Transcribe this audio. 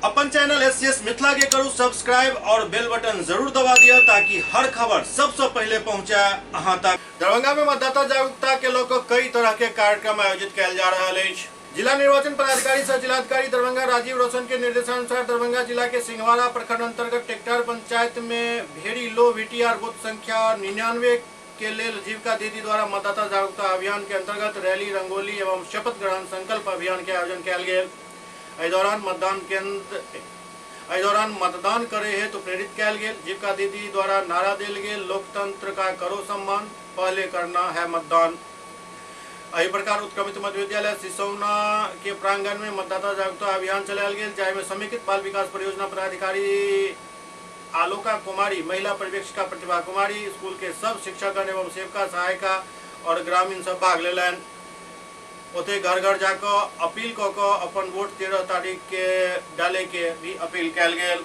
अपन channel SCS Mithila के करू सब्सक्राइब और बेल बटन जरूर दबा दिया ताकि हर खबर सबसे पहले पहुंचे अहां तक। दरभंगा में मतदाता जागरूकता के लऽ कऽ कई तरह के कार्यक्रम आयोजित कयल जा रहल अछि। जिला निर्वाचन पदाधिकारी सह जिलाधिकारी दरभंगा राजीव रोशन के निर्देशानुसार दरभंगा जिला के सिंहवाड़ा प्रखंड अंतर्गत टेकटार पंचायत में भेड़ी लो वीटीआर बूथ संख्या 99 के लेल जीविका दीदी द्वारा मतदाता जागरूकता अभियान के अंतर्गत रैली, रंगोली एवं शपथ ग्रहण संकल्प अभियान के आयोजन कयल गेल। एहि दौरान मतदान केंद्र एहि दौरान मतदान करे हेतु प्रेरित कयल गेल। जीविका दीदी द्वारा नारा देल गेल, लोकतंत्र का करो सम्मान, पहले करना है मतदान। एहि प्रकार उत्क्रमित मध्य विद्यालय सिसौना के प्रांगण में मतदाता जागरूकता अभियान चलायल गेल, जाहि में समेकित बाल विकास परियोजना पदाधिकारी आलोका कुमारी, महिला पर्यवेक्षिका प्रतिभा कुमारी, स्कूल के सब शिक्षकगण एवं सेविका सहायिका और ग्रामीण सब भाग लेलनि। ओतहि घर घर जाकऽ अपील कऽ कऽ अपन वोट 13 तारीख के डाले के भी अपील कयल गेल।